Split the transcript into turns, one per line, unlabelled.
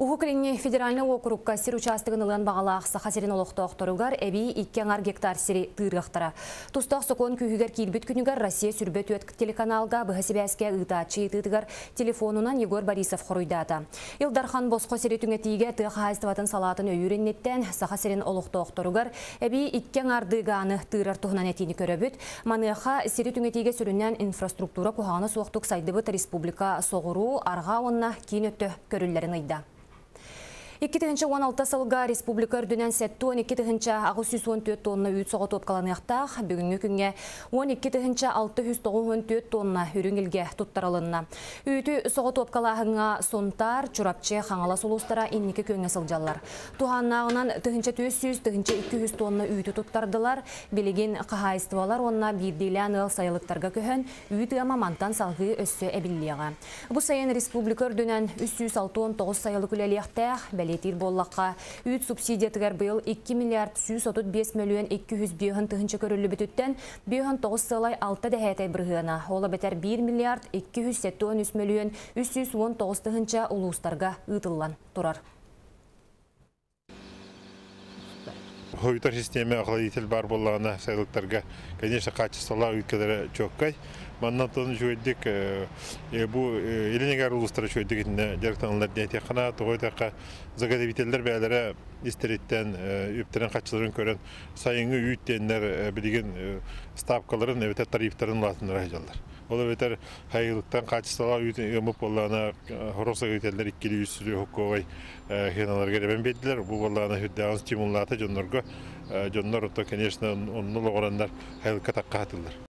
Уһук Илиҥҥи федеральнай уокурукка сир учаастагын ылыан баҕалаах Саха сирин олохтоохторугар эбии 2,5 гектар сири тыырыахтара. Тустаах сокуон күүһүгэр киирбит күнүгэр Россия 24 телеканалга быһа сибээскэ ыытааччы ыйытыытыгар телефонунан Егор Борисов хоруйдаата. Ил Дархан босхо сири түҥэтиигэ тыа хаһаайыстыбатын салаатын өйүүр инниттэн Саха сирин олохтоохторугар эбии 2,5 дыгааны тыырар туһунан этиини көрөбүт. Маныаха сири түҥэтиигэ сүрүннээн инфраструктура куһаҕана суохтук сайдыбыт республика соҕуруу, арҕаа уонна киин өттө көрүллэрин ыйда. 2016 сылга республика үрдүнэн 72 814 тонна үүт соҕотуопкаланыахтаах. Бүгүҥҥү күҥҥэ 12 694 тонна үрүҥ илгэ туттарылынна. Үүтү соҕотуопкалааһыҥҥа Сунтаар, Чурапчы, Хаҥалас улуустара инники күөҥҥэ сылдьаллар. Туһааннааҕынан 1400 1200 тонна үүтү туттардылар. Билигин хаһаайыстыбалар уонна биирдиилээн ыал сайылыктарга көһөн, үүт ыама мантан салгыы өссө эбиллиэҕэ. Бу сайын республика үрдүнэн 369 сайылык үлэлиэхтээх, бэлиэтиир буоллахха, үүт субсидиятыгар быйыл 2 миллиард 135 мөлүйүөн 205 тыһыынча көрүллүбүтүттэн 59,6 бырыһыана, ол эбэтэр 1 миллиард 273 мөлүйүөн 319 тыһыынча улуустарга ыытыллан турар.
Хойутар система охладитель баар буоллаҕына сайылыктарга, конечно, качестволаах үүт кэлэрэ чуолкай. Манна тон үчүгэйдик бу илин эҥээр улуустара үчүгэйдик итиннэ дьарыктаналлар диэн этиэххэ, тоҕо диэтэххэ, заготовителлэр бэйэлэрэ истэриттэн үптэрин харчыларын көрөн сайыҥҥы үүт диэннэр билигин ставкаларын эбэтэр тарифтарын улаатыннара сылдьаллар. Ол эбэтэр сайылыктан качестволаах үүт ыаммыт буоллаҕына, сорох заготовителлэр иккилии үс хоккуобай хыналарга эбэн биэрдилэр. Бу буоллаҕына сүрдээҕин стимуллаата дьоннорго. Дьоннор ото, конечно, онно олоҕураннар сайылыкка тахха сатыыллар.